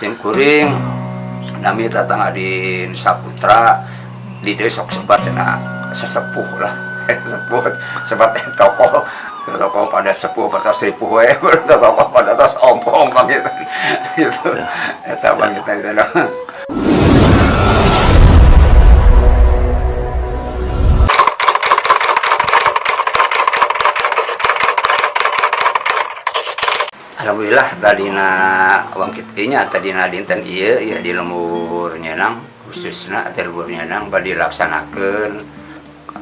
Sim kuring nami Tatang Adin Saputra, di dieu sok sebat cenah sesepuh lah, sepuh sebat tokoh tokoh pada sepuh pada seripuh we, tokoh pada tos ompong pangitan gitu eta pangitan gitu. Alhamdulillah tadina wangkit nya tadina dinten ieu ya di lembur Nyenang, khususna di lembur Nyenang bade dilaksanakeun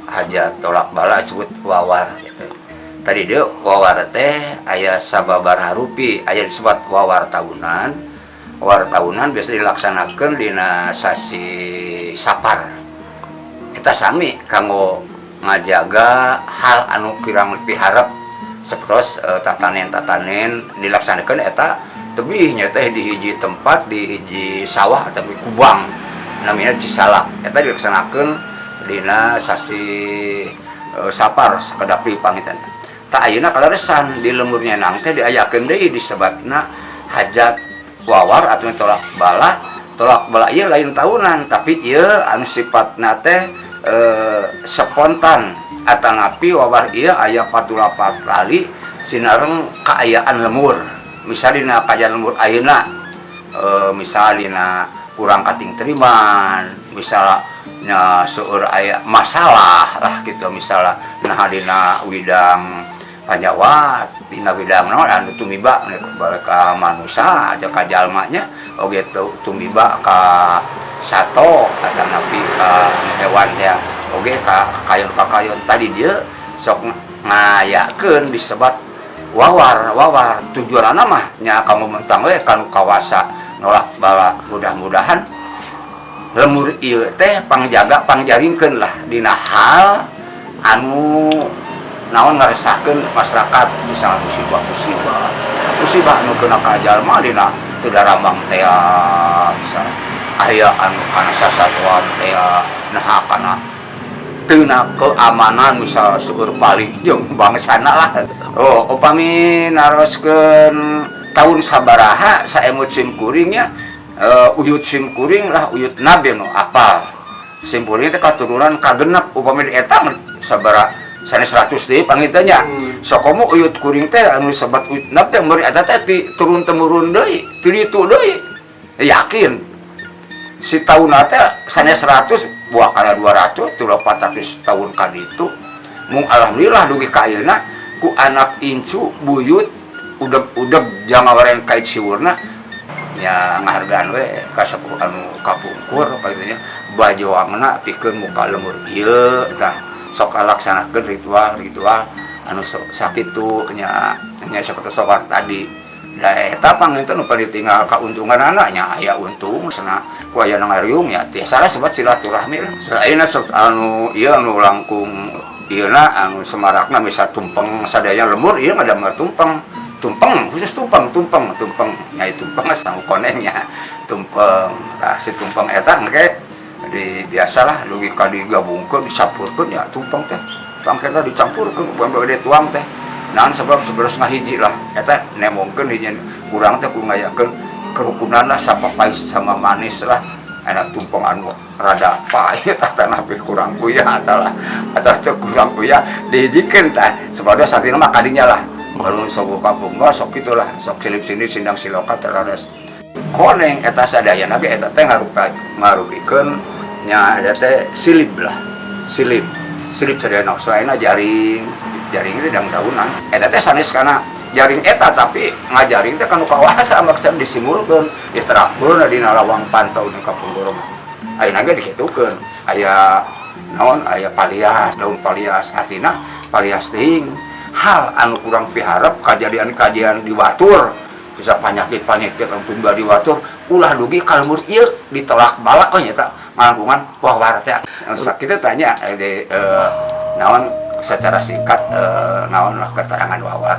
hajat tolak bala disebut wawar gitu. Tadi dia wawar teh aya sababaraha rupi, aya disebut wawar tahunan. Wawar tahunan biasa dilaksanakeun dina sasi Sapar. Eta sami kanggo ngajaga hal anu kirang piharep sepertos tatanen-tatanen dilaksanakan eta tebihnya teh di hiji tempat, di hiji sawah atau di kubang namanya Cisalak. Eta dilaksanakan dina sasi Sapar sakedap pangitan. Tak ayeuna kaleresan di lembur Nyenang teh diayakeun deui disebatna hajat wawar atau tolak bala. Tolak bala ieu lain tahunan, tapi ieu anu sifatna teh spontan atanapi wawar ieu aya 48 kali sinareng kaayaan lemur. Misal dina kaayaan lemur ayeuna, misal dina kurang kating teriman, misalnya seueur aya masalah lah gitu, misalnya nah dina widang panjawat, dina widang naon anu tumiba ka manusia atau ka jalmanya oge tumiba ka sato atanapi ka hewan teh oge ka kayon-kakayon. Tadi dia sok ngayakeun disebat wawar. Wawar tujuanna mah nya kanggo mentang we kanu kawasa nolak bala, mudah-mudahan lemur ieu teh pangjaga pangjaringkeun lah dina hal anu naon ngaresahkeun masyarakat, misalnya musibah-musibah, musibah anu kena ka jalma dina teu darambang teh, misalnya aya anu kana sasatuan teh, nah kana tina keamanan misal seueur paling jeung bangsana lah. Oh, upami naroskeun tahun sabaraha saemut sim kuringnya, uyut sim kuring lah, uyut nabi nu apal. Sim kuring teh katurunan kagenep upami di eta sabaraha sanes 100 deui panginten nya. Sokomo uyut kuring teh anu sebat uyut nab teh meuri eta teh turun temurun deui, ti ditu deui. Yakin si tahun teh sanes 100 buah kana 200 tuh 400 tahun ka ditu. Mung alhamdulillah dugi ka ayeuna ku anak incu buyut udeg-udeg jangan wareng kait siwurna nya ngahargaan we ka sepuh anu kapungkur apa gitu nya bajoangna pikeun muka lemur ieu tah sok laksanakeun ritual-ritual anu sakitu nya nya sapertos sawar tadi. Da eta panginten nu ditinggal kauntunganana nya aya untung cenah ku aya ngariung nya tiasa lah sebat silaturahmi lah. Saena sok anu ieu anu langkung ieu na anu semarakna misal tumpeng sadaya lemur ieu mah da tumpeng. Tumpeng khusus tumpeng tumpeng tumpeng nya tumpeng sangu koneng nya tumpeng. Tah si tumpeng eta engke di biasalah dugi ka digabungkeun dicampurkeun ya tumpeng teh. Sangkena dicampurkeun upami bade tuang teh. Naon sebab seberes ngahiji lah eta nemongkeun hiji urang teh kudu ngayakeun kerukunan lah sama pahit sama manis lah. Enak tumpeng anu rada pahit atau napi kurang uyah atau lah atau teu kurang uyah dihijikeun tah sebab satina mah kadinya lah baru sok kampung mah sok itulah sok silip sini sindang siloka terlaras koneng eta sadayana ge eta teh ngarupikeun nya eta teh silip lah, silip silip sadayana soalna jaring jaring itu daun-daunan eta teh sanes kana jaring eta tapi ngajaring teh kanu kawasa maksud disimulkeun diterapkeun dina lawang pantau di kapungkur mah ayeuna ge dikitukeun aya naon aya palias daun palias artina palias teuing hal anu kurang piharep kajadian-kajadian di batur bisa panyakit-panyakit anu tunggal di batur ulah dugi ka lembur ieu ditolak balak we nya ngalangkungan wawar teh. Sakitu tanya di naon secara singkat naon lah keterangan wawar.